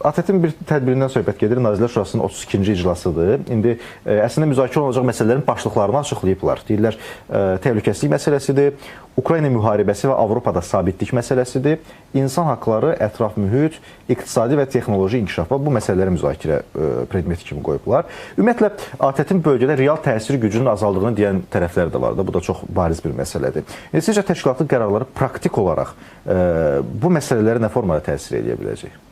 ATƏT-in bir tədbirindən söhbət gedir. Nazirlər Şurasının 32-ci iclasıdır. İndi əslində müzakirə olunacaq məsələlərin başlıqlarını açıqlayıblar. Deyirlər, təhlükəsizlik məsələsidir, Ukrayna müharibəsi və Avropada sabitlik məsələsidir, insan haqları, ətraf mühit, iqtisadi və texnoloji inkişafa bu məsələləri müzakirə predmeti kimi qoyublar. Ümumiyyətlə, ATƏT-in bölgədə real təsir gücünün azaldığını deyən tərəflər də var da. Bu da çox bariz bir məsələdir. Sizcə təşkilatın qərarları praktik olaraq bu məsələlərə nə formada təsir edə biləcək?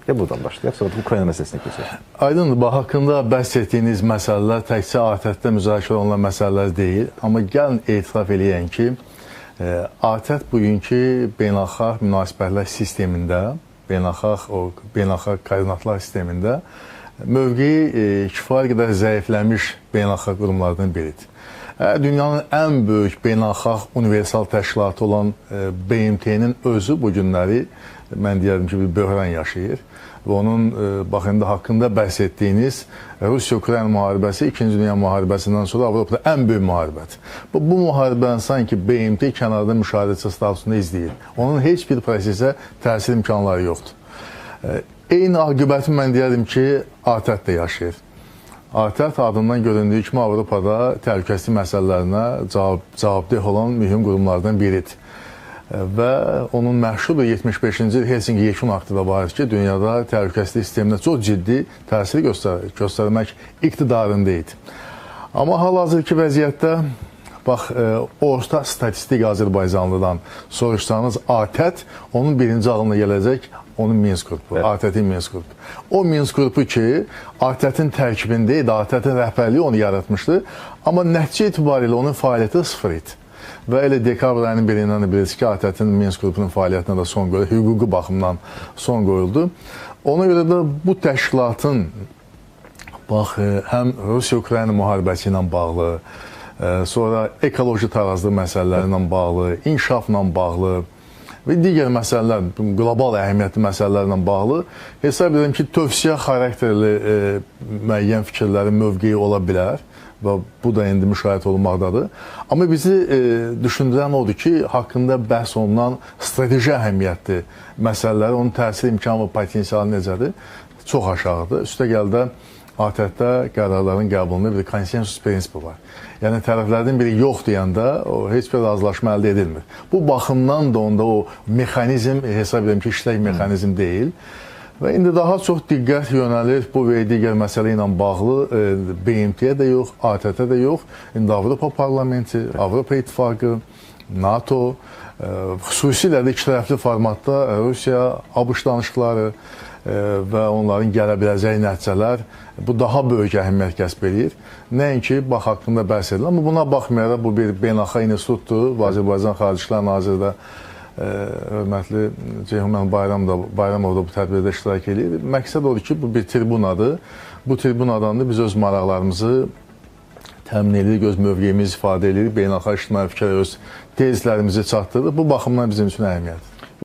Ya buradan başlayaq, sonra Ukrayna məsələsinə keçək. Aydındır, bax, haqqında bəhs etdiyiniz məsələlər təkcə ATƏT-də müzakirə olunan məsələlər deyil, amma gəlin etiraf eləyən ki, ATƏT bugünkü beynəlxalq münasibətlər sistemində, beynəlxalq koordinatlar sistemində mövqeyi kifayət qədər zəifləmiş beynəlxalq qurumlardan biridir. Dünyanın ən böyük beynəlxalq universal təşkilatı olan BMT-nin özü bu günləri, mən deyərdim ki, bir böhran yaşayır. Və onun, bax, indi haqqında bəhs etdiyiniz Rusiya-Ukrayna müharibəsi İkinci Dünya müharibəsindən sonra Avropada ən böyük müharibədir. Bu müharibəni sanki BMT kənarda müşahidəçi statusunda izləyir. Onun heç bir prosesə təsir imkanları yoxdur. Eyni aqibəti mən deyərdim ki, ATƏT də yaşayır. ATƏT adından göründüyü kimi Avropada təhlükəsizlik məsələlərinə cavabdeh olan mühüm qurumlardan biridir. Və onun məşhur 75-ci Helsinki yekun aktı da var ki, dünyada təhlükəsizlik sisteminə çox ciddi təsir göstərmək iqtidarında idi. Amma hal-hazırki vəziyyətdə, bax, orta statistik Azərbaycanlıdan soruşsanız ATƏT, onun birinci ağlına gələcək onun Minsk qrupu, ATƏT-in Minsk qrupu. O Minsk qrupu ki, ATƏT-in tərkibində idi, ATƏT-in rəhbərliyi onu yaratmışdı, amma nəticə itibarilə onun fəaliyyəti sıfır idi. Və elə dekabr ayının birindən də bilirsiniz ki, ATƏT-in Minsk qrupunun fəaliyyətinə də son qoyuldu, hüquqi baxımdan son qoyuldu. Ona görə də bu təşkilatın, bax, həm Rusiya-Ukrayna müharibəsi ilə bağlı, sonra ekoloji tarazlıq məsələləri ilə bağlı, inkişafla bağlı və digər məsələlər, qlobal əhəmiyyətli məsələlərlə bağlı hesab edirəm ki, tövsiyə xarakterli müəyyən fikirlərin mövqeyi ola bilər və bu da indi müşahidə olunmaqdadır. Amma bizi düşündürən odur ki, haqqında bəhs olunan strateji əhəmiyyətli məsələlər, onun təsir imkanı və potensialı necədir? Çox aşağıdır. Üstəgəl də ATƏT-də qərarların qəbulunda bir konsensus prinsipi var. Yəni, tərəflərdən biri yox deyəndə heç bir razılaşma əldə edilmir. Bu baxımdan da onda o mexanizm, hesab edirəm ki, işlək mexanizm deyil. Və indi daha çox diqqət yönəlir bu və digər məsələ ilə bağlı BMT-yə də yox, ATƏT-ə də yox. İndi Avropa Parlamenti, Avropa İttifaqı, NATO, xüsusilə də iki tərəfli formatda Rusiya, ABŞ danışıqları və onların gələ biləcəyi nəticələr bu daha böyük əhəmiyyət kəsb eləyir. Nəinki, bax, haqqında bəhs edilir. Amma buna baxmayaraq bu bir beynəlxalq institutdur və Azərbaycan Xarici İşlər Naziri də hörmətli Ceyhun Bayramov da bu tədbirdə iştirak eləyir. Məqsəd odur ki, bu bir tribunadır. Bu tribunadan da biz öz maraqlarımızı təmin edirik, öz mövqeyimizi ifadə edirik, beynəlxalq ictimai fikrə öz tezlərimizi çatdırırıq. Bu baxımdan bizim üçün əhəmiyyətlidir.